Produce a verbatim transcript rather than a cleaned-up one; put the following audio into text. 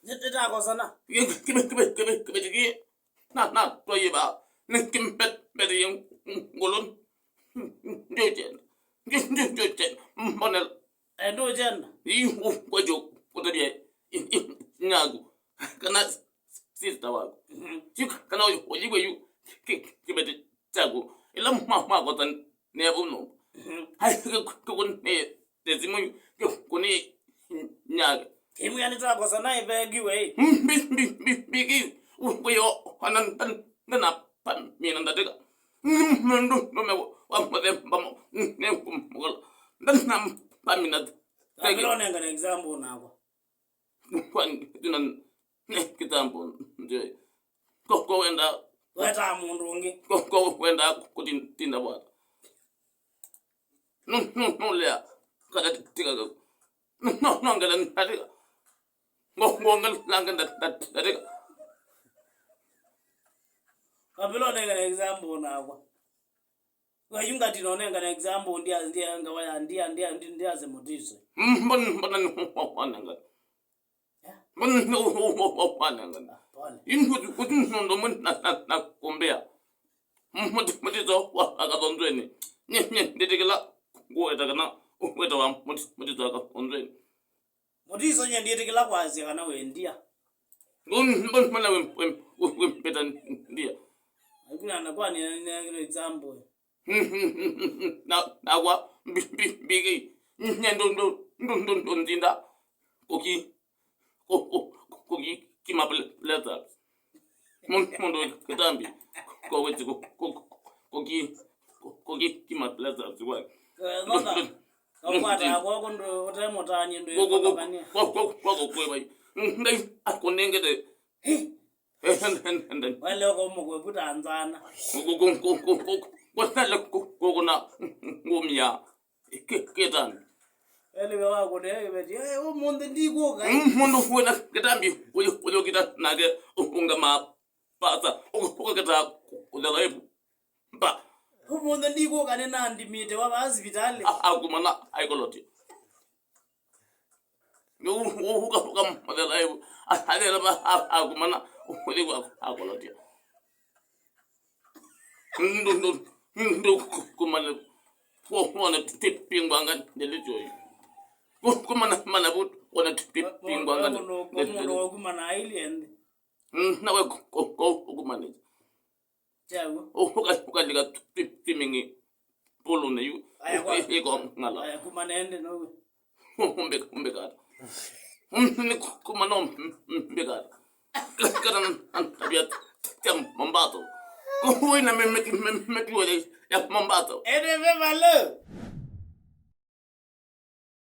Nĩ-, nĩtakosana. Kĩveti kĩĩ. Na, na, twaiva. Nĩ kĩmbete, mbete ya ngũlũ. Ndio jenda. Ndio, ndio, ndio jenda. Mbonela. Eh, ndio jenda. Yu, kwaju, kũtavya, i, i, nyagu. Kana sister waku. Mhm. Yu, kana ũyũ, ũyĩwe yu, kĩ, kĩveti kyaku. Ĩla ma, makota nĩ vau nyũmba. Mhm. Ai, kĩ, kĩ, kĩkũnĩ, tesimu yu, kĩkũnĩ nyake. Kĩmwĩa nĩtwakosana ĩvengi we. Mbi, mbi, mbi, mbi, kĩ, wĩyo, ana, nda, nda, na, pa, mina ndatĩka. Nĩ mũndũ, nũme wa, wa mũthemba mo, nĩ kũmũkala. Nda, na, pa, mina, Kabla ũnengane example nakwa. Kwani, tuna, nĩ kĩtambo, ndio. Ko, ko wenda. Wetaa mũndũ ũngĩ. Ko, ko wenda kũtinda bwana. No, no, no, lea. Kada tika. No, no, no, ngala ndatĩka. Ngo, ngo, ngala nda, nda, ndatĩka. Kabla ũnengane example nakwa. Kwa yu ngati nonengane example, ndia, ndia, ngawa ya, ndia, ndia, ndia, ndia ze Mutiso. Mm, mbona, mbona nĩ wa, wa, wanengana. Yeah. Mbona nĩ wa, wa, wa, wa, wanengana. Ah, pole. Yu kuti, kuti nũndũ mwe na, na, na kũmbĩa. Mm, Muti, Mutiso wa Akathonzweni. Nye, nye, ndĩtĩkĩla ngũweta kana wĩtawa Muti, Mutiso wa Akathonzweni. Mutiso nye ndĩtĩkĩla kwasya kana wĩ ndia. Mbona, mbona wĩ, wĩ, wĩ, wĩmbĩta ndia. Lakini anakuwa ni, ni, ni example. Na, nakwa, mbi, mbi, mbiki. Nye ndũ, ndũ, ndũ, ndũ, ndũ, ndinda. Kũki, kũ, kũ, kũki, kima ple, pleta. Mũndũ, mũndũ wĩ kĩtambi, ko wĩti kũ, kũ, kũ, kũki, kũ, kũki kima blessed as well. Eh, thotha. Kakwata kwako ndũ ũte mũtani ndũ. Kwako kwĩvai. Ngai akũnengete. Wale kwa mko kuta nzana. Kwasale kũkũna ngũmya. Kĩ, kĩtani. Ele wa kũne kĩveti. Eh, ũmũnthĩ ndikũka. Mm, mũndũ wĩna kĩtambi, ũyũ, ũyũ kĩta nake, ũkũnga mapasa, ũkakĩta kũthela ĩvu. Mba. Ũmũnthĩ ndikũka nĩ nandimĩte wa vaa sivitalĩ. A, akumana, aikolotia. Nĩ u, u, ũka, ũka mũthela ĩvu. A, athela va, a, akumana, ũyĩvu akolotia. Ndũ, ndũ, ndũ, kumana, kuona pingwanga ndĩlĩtyo. Kumana, mana vut, kuona pingwanga ndĩlĩtyo. Kumana aili ende. Mm, nawe ko, ko, ko, kumana. Chagua. Uka, ukalika swimming pool na yu. Aya, kwa. Iko ngala. Aya, kumana ende nawe. Umbe, umbe kata. Ni kumana umbe kata. Kata na tabia ya Mombato. Kuwe na me, me, me, me, ya Mombato. Ende vevalo.